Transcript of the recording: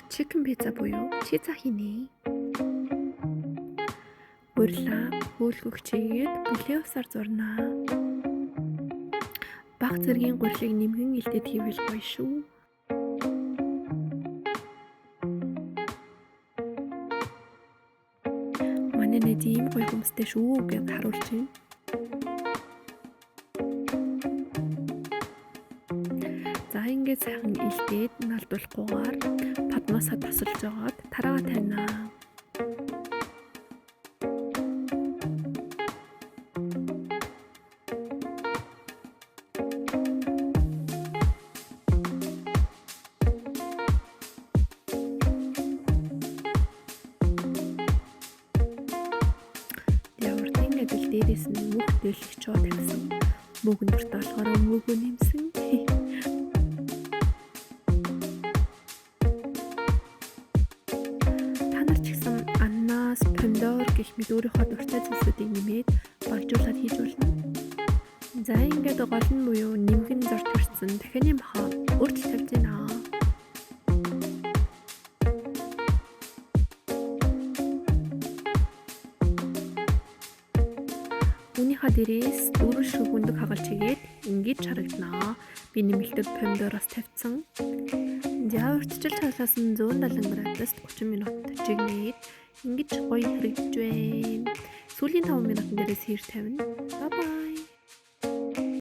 Chicken pizza буюу чиза хийнэ. Гурилаа хөөлгөх чигээд бүлээн усаар зурнаа. Баг зэргийн гурилыг нэмгэн илдээд хийвэл гоё шүү. Манай найз ийм гоё хүмүүстэй шүү гэж харуулж байна. За ингээд сайхан илдээд налдуулахгүйгээр падмасаа тосолж жагаад тараагаа тавина. Урдын адил дээрээс нь мөх дэрлэгчөө тавьсан. Мөг дуртай болохоор мөгөө нэмсэн. Та нар ч гэсэн ананас, помидор гэх мэт өөрийнхөө дуртай зүйлсүүдийг нэмээд багжуулаад хийж болно. За ингээд гол нь буюу нэмгэн зурж хүрсэн дахины махаа өөрчлөлт тавьж байна. Үүнийхээ дээрээс 4 ширхэг өндөг хагалж хийгээд ингэж харагданаа. Би нэмэлтээр помидороос тавьсан. За урьдчилж халаасан 170 градуст 30 минут жигнээд ингэж гоё харагдаж байна. Сүүлийн 5 минутан дээрээс хэр тавина. Bye bye.